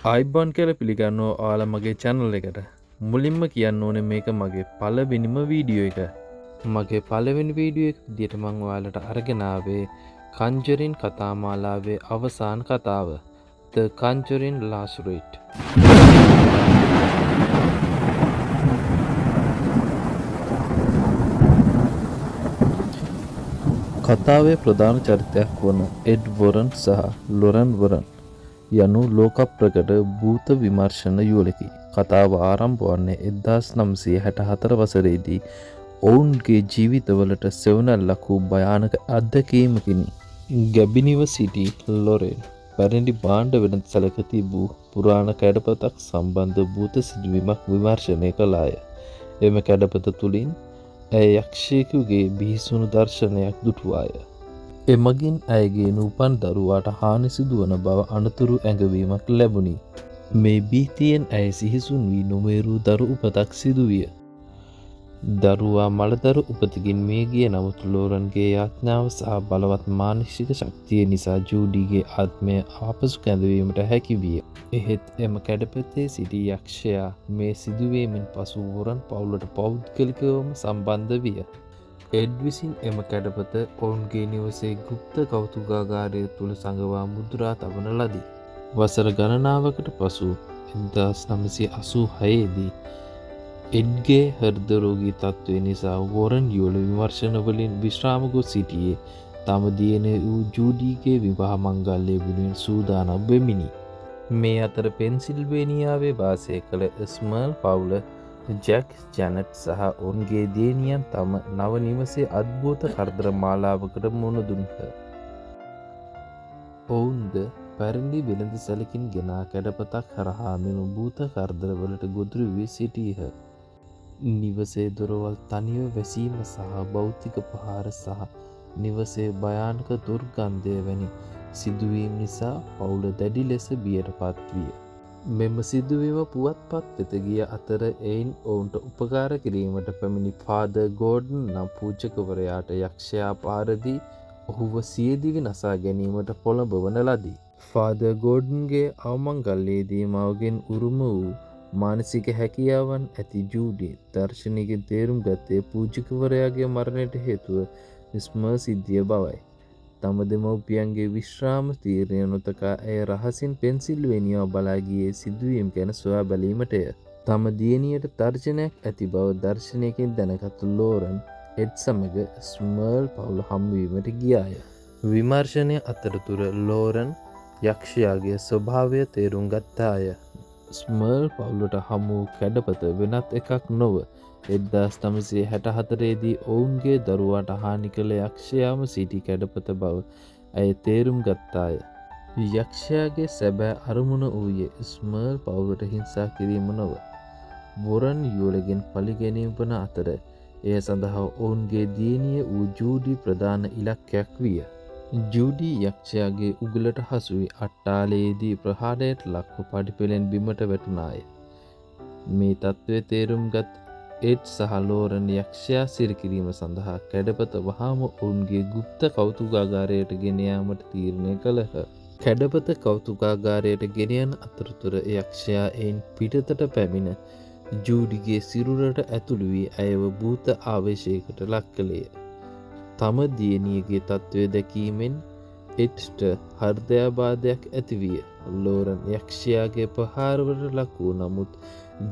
ආයිබෝන් කියලා පිළිගන්නවා ඔයාලා මගේ channel එකට. මුලින්ම කියන්න ඕනේ මේක මගේ පළවෙනිම වීඩියෝ එක. මගේ පළවෙනි වීඩියෝ එක විදියට මං ඔයාලට අරගෙන ආවේ කන්ජරින් කතාමාලාවේ අවසාන කතාව, The Conjuring Last Rite. කතාවේ ප්‍රධාන චරිතයක් වන එඩ් වොරන් සහ ලොරන් වොරන් යනු ලෝක ප්‍රකට භූත විමර්ශන යුවලකි. කතාව ආරම්භ වන්නේ 1964 වසරේදී ඔවුන්ගේ ජීවිතවලට සෙවණැල්ලක් වූ භයානක අත්දැකීමකිනි. ගැබිනිව සිටි ලොරෙන් පැරණි භාණ්ඩ වෙළඳ සැලක තිබූ පුරාණ කැඩපතක් සම්බන්ධ භූත සිදුවීමක් විමර්ශනය කළාය. එම කැඩපත තුළින් ඇය යක්ෂයෙකුගේ බිහිසුණු දර්ශනයක් දුටුවාය. එමගින් ඇයගේ නූපන් දරුවාට හානි සිදුවන බව අනතුරු ඇඟවීමක් ලැබුණි. මේ භීතියෙන් ඇය සිහිසුන් වී නොමේරූ දරු උපතක් සිදුවිය. දරුවා මළදරු උපතකින් මිය ගිය නමුත් ලෝරන්ගේ යාඥාව සහ බලවත් මානසික ශක්තිය නිසා ජූඩීගේ ආත්මය ආපසු කැඳවීමට හැකි විය. එහෙත් එම කැඩපතේ සිටි යක්ෂයා මේ සිදුවීමෙන් පසු වොරන් පවුලට පෞද්ගලිකවම සම්බන්ධ විය. එඩ් විසින් එම කැඩපත ඔවුන්ගේ නිවසේ ගුප්ත කෞතුකාගාරය තුළ සඟවා මුද්‍රා තබන ලදී. වසර ගණනාවකට පසු 1986 දී එඩ්ගේ හෘද රෝගී තත්ත්වය නිසා වොරන් යුවළ විමර්ශන වලින් විශ්‍රාම ගොස් සිටියේ තම දියණිය වූ ජූඩීගේ විවාහ මංගල්‍යය වෙනුවෙන් සූදානම් වෙමිනි. මේ අතර පෙන්සිල්වේනියාවේ වාසය කළ ස්මර්ල් පවුල ජැක්, ජැනට් සහ ඔවුන්ගේ දියණියන් තම නව නිවසේ අද්භූත කරදර මාලාවකට මුහුණ දුන්හ. ඔවුන්ද පැරණි වෙළඳ සැලකින් ගෙනා කැඩපතක් හරහා මෙම භූත කරදරවලට ගොදුරු වී සිටීහ. නිවසේ දොරවල් තනිව වැසීම සහ භෞතික ප්‍රහාර සහ නිවසේ භයානක දුර්ගන්ධය වැනි සිදුවීම් නිසා පවුල දැඩි ලෙස බියට පත්විය. මෙම සිදුවීම පුවත්පත් වෙත ගිය අතර එයින් ඔවුන්ට උපකාර කිරීමට පැමිණි ෆාදර් ගෝඩන් නම් පූජකවරයාට යක්ෂයා පහර දී ඔහුව සියදිවි නසා ගැනීමට පොළඹවන ලදී. ෆාදර් ගෝඩන්ගේ අවමංගල්‍යයේදී මවගෙන් උරුම වූ මානසික හැකියාවන් ඇති ජූඩි දර්ශනයකින් තේරුම් ගත්තේ පූජකවරයාගේ මරණයට හේතුව ස්මර් සිද්ධිය බවයි. තම දෙමව්පියන්ගේ විශ්‍රාම තීරණය නොතකා ඇය රහසින් පෙන්සිල්වේනියාව බලා ගියේ සිදුවීම් ගැන සොයා බැලීමටය. තම දියණියට තර්ජනයක් ඇති බව දර්ශනයකින් දැනගත් ලෝරන් එඩ් සමග ස්මර්ල් පවුල හමුවීමට ගියාය. විමර්ශනය අතරතුර ලෝරන් යක්ෂයාගේ ස්වභාවය තේරුම් ගත්තාය. ස්මර්ල් පවුලට හමු වූ කැඩපත වෙනත් එකක් නොව 1964 දී ඔවුන්ගේ දරුවාට හානි කළ යක්ෂයාම සිටි කැඩපත බව ඇය තේරුම් ගත්තාය. යක්ෂයාගේ සැබෑ අරමුණ වූයේ ස්මර්ල් පවුලට හිංසා කිරීම නොව වොරන් යුවළගෙන් පලි ගැනීම වන අතර එය සඳහා ඔවුන්ගේ දියණිය වූ ජූඩි ප්‍රධාන ඉලක්කයක් විය. ජූඩි යක්ෂයාගේ උගුලට හසු වී අට්ටාලයේදී ප්‍රහාරයට ලක්ව පඩිපෙළෙන් බිමට වැටුණාය. මේ තත්ත්වය තේරුම් ගත් එඩ් සහ ලෝරන් යක්ෂයා සිරකිරීම සඳහා කැඩපත වහාම ඔවුන්ගේ ගුප්ත කෞතුකාගාරයට ගෙන යාමට තීරණය කළහ. කැඩපත කෞතුකාගාරයට ගෙන යන අතරතුර යක්ෂයා එයින් පිටතට පැමිණ ජූඩිගේ සිරුරට ඇතුළු වී ඇයව භූත ආවේශයකට ලක් කළේය. තම දියණියගේ තත්ත්වය දැකීමෙන් එඩ්ට හෘදයාබාධයක් ඇතිවිය. ලෝරන් යක්ෂයාගේ ප්‍රහාරවලට ලක් වූ නමුත්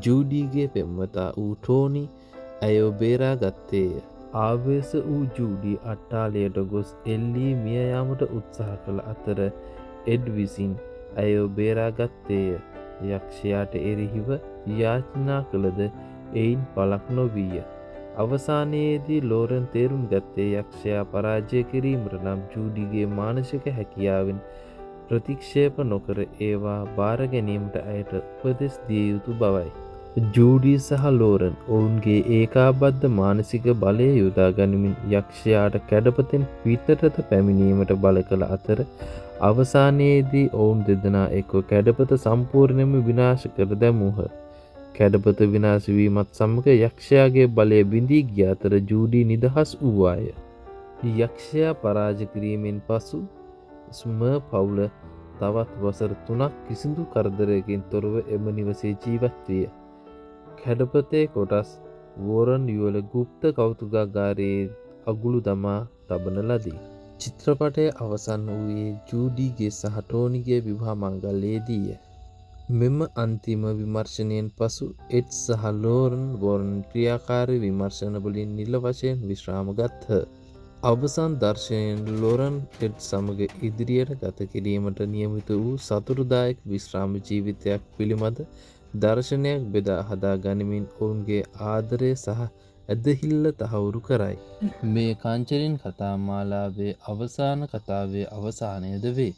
ජූඩීගේ පෙම්වතා වූ ටෝනි ඇයව බේරා ගත්තේය. ආවේශ වූ ජූඩි අට්ටාලයට ගොස් එල්ලී මිය යාමට උත්සාහ කළ අතර එඩ් විසින් ඇයව බේරා ගත්තේය. යක්ෂයාට එරෙහිව යාඥා කළද එයින් පලක් නොවීය. අවසානයේදී ලෝරන් තේරුම් ගත්තේ යක්ෂයා පරාජය කිරීමට නම් ජූඩිගේ මානසික හැකියාවෙන් ප්‍රතික්ෂේප නොකර ඒවා භාර ගැනීමට ඇයට උපදෙස් දිය යුතු බවයි. ජූඩි සහ ලෝරන් ඔවුන්ගේ ඒකාබද්ධ මානසික බලය යොදා ගනිමින් යක්ෂයාට කැඩපතෙන් පිටතට පැමිණීමට බල කළ අතර අවසානයේදී ඔවුන් දෙදෙනා එක්ව කැඩපත සම්පූර්ණයෙන්ම විනාශ කර දැමූහ. කැඩපත විනාශ වීමත් සමග යක්ෂයාගේ බලය බිඳී ගිය අතර ජූඩි නිදහස් වූවාය. යක්ෂයා පරාජය කිරීමෙන් පසු ස්මර් පවුල තවත් වසර 3ක් කිසිදු කරදරයකින් තොරව එම නිවසේ ජීවත් විය. කැඩපතේ කොටස් වොරන් යුවළ ගුප්ත කෞතුකාගාරයේ අගුළු දමා තබන ලදී. චිත්‍රපටය අවසන් වූයේ ජූඩීගේ සහ ටෝනිගේ විවාහ මංගල්‍යයේදීය. මෙම අන්තිම විමර්ශනයෙන් පසු එඩ් සහ ලෝරන් වොරන් ක්‍රියාකාරී විමර්ශන වලින් නිල වශයෙන් විශ්‍රාම ගත්හ. අවසන් දර්ශනයෙන් ලොරන් එඩ් සමග ඉදිරියට ගත කිරීමට නියමිත වූ සතුටුදායක විශ්‍රාම ජීවිතයක් පිළිබඳ දර්ශනයක් බෙදා හදා ගනිමින් ඔවුන්ගේ ආදරය සහ ඇදහිල්ල තහවුරු කරයි. මේ කංචරින් කතා මාලාවේ අවසාන කතාවේ අවසානයද වේ.